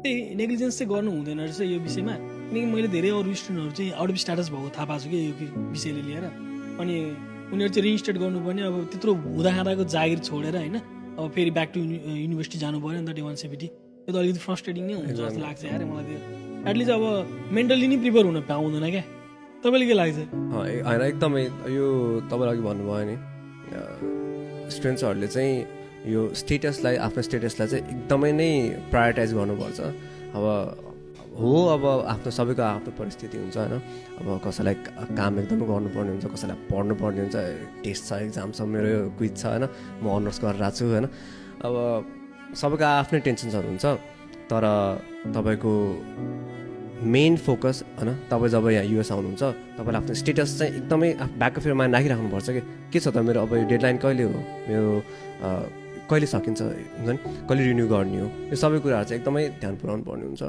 त्यही नेग्लिजेन्स चाहिँ गर्नु हुँदैन रहेछ यो विषयमा। किनकि मैले धेरै अरू स्टुडेन्टहरू चाहिँ आउट अफ स्ट्याटस भएको थाहा पाएको छु कि यो विषयले लिएर। अनि उनीहरू चाहिँ रिइन्स्टेट गर्नुपर्ने, अब त्यत्रो हुँदाखाँदाको जागिर छोडेर होइन, अब फेरि ब्याक टु युनिभर्सिटी जानु पऱ्यो नि त डे 170। त्यो त अलिकति फ्रस्ट्रेटिङ नै हुन्छ जस्तो लाग्छ यार मलाई। त्यो एटलिस्ट अब मेन्टली नै प्रिपेयर हुन पाउँदैन क्या। तपाईँले के लाग्छ? होइन एकदमै यो तपाईँले अघि भन्नुभयो नि, स्टुडेन्ट्सहरूले चाहिँ यो स्टेटसलाई, आफ्नो स्टेटसलाई चाहिँ एकदमै नै प्रायोरिटाइज गर्नुपर्छ। अब अब आफ्नो सबैको आफ्नो परिस्थिति हुन्छ होइन। अब कसैलाई काम एकदमै गर्नुपर्ने हुन्छ, कसैलाई पढ्नुपर्ने हुन्छ, टेस्ट छ, एक्जाम छ, मेरो क्विज छ होइन, म अनर्स गरेर आएको छु होइन। अब सबैको आफ्नै टेन्सन्सहरू हुन्छ। तर तपाईँको मेन फोकस होइन, तपाईँ जब यहाँ युएस आउनुहुन्छ तपाईँले आफ्नो स्टेटस चाहिँ एकदमै ब्याक अफ माइन्ड राखिराख्नुपर्छ कि के छ त मेरो अब यो डेडलाइन कहिले हो, मेरो कहिले सकिन्छ हुन्छ नि, कहिले रिन्यू गर्ने हो, यो सबै कुराहरू चाहिँ एकदमै ध्यान पुऱ्याउनु पर्ने हुन्छ।